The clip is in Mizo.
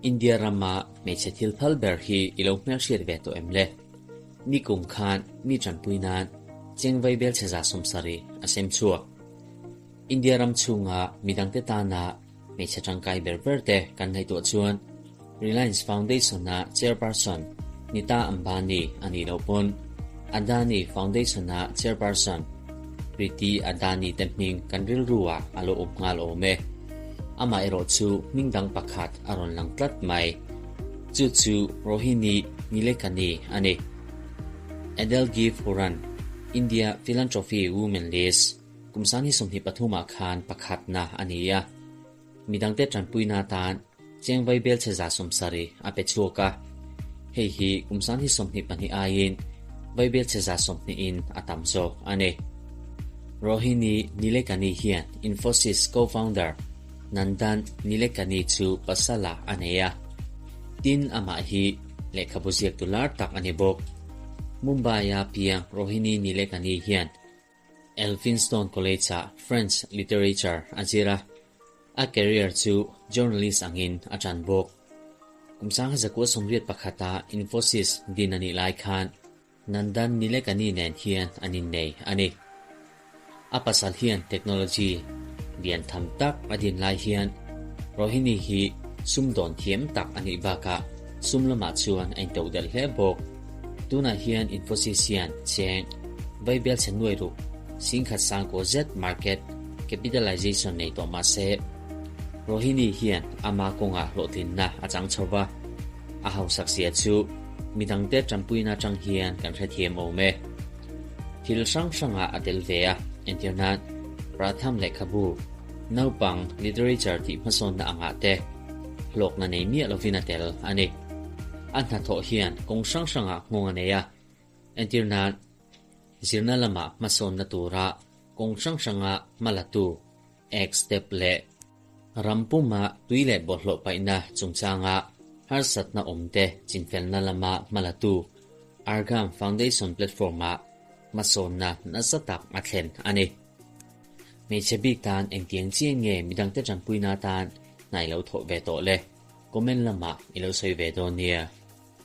India rama hmeichhe thil phal ber hi i lo hmelhriat ve tawh em le? Nikum khan mi tanpui nan chengvai belchhe 70 a sem chhuak. India ram chhunga midangte tana hmeichhe tangkai ber ber te kan ngaihtuah chuan Reliance Foundation-a chairperson Nita Ambani a nih loh pawn Adani Foundation-a chairperson Priti Adani te hming kan rilru ah a lo awm nghal awm e. Amaherawh chu hming dang pakhat a rawn lang tlat mai. Chu chu Rohini Nilekani a ni. Edelgive Huran, India Philanthropy Women List. Kum sangni 23 ah khan pakhatna a ni a, midangte tanpuina atan cheng vaibelchhe 70 a pe chhuak a. Hei hi kum sangni 22 aiin vaibelchhe 20 in a tam zawk a ni. Rohini Nilekani hian Infosys co-founder Nandan Nilekani chu pasala a nei a. Tin, amah hi lehkhabu ziaktu lar tak a ni bawk. Mumbai-a piang Rohini Nilekani hian Elphinstone College-ah French Literature a zir a, a career chu journalist angin a ṭan bawk. Kum 1981-a Infosys din a nih lai khan Nandan Nilekani nen hian an innei a ni. A pasal hian technology lian tham tak a din lai hian Rohini hi sumdawn thiam tak a nih bakah sum lamah chuan a intodelh hle bawk. Tunah hian Infosys hian cheng vaibelchhe nuai ruk singkhat sangkaw zet market capitalization nei tawh mah se, Rohini hian ama kawngah hlawhtlinna a chang chho va, a hausak zia chu midangte tanpuina atang hian kan hrethiam awm e. Thil hrang hrangah a tel ve a, entir nan Pratham lehkhabu, naupang literature tih hmasawnna angah te hlawkna nei miah lovin a tel a ni. A hnathawh hian kawng hrang hrangah nghawng a nei a, entir nan zirna lamah hmasawnna tura kawng hrang hranga hmalatu Egg Step leh ram puma tui leh bawlhhlawh paihna chungchanga harsatna awmte chinfelna lama hmalatu Argham Foundation platform-ah hmasawnna nasa tak a thlen a ni. Hmeichhe bik tan engtiang chiang nge midangte tanpuina atan hna i lo thawh ve tawh le? Comment lamah i lo sawi ve dawn nia.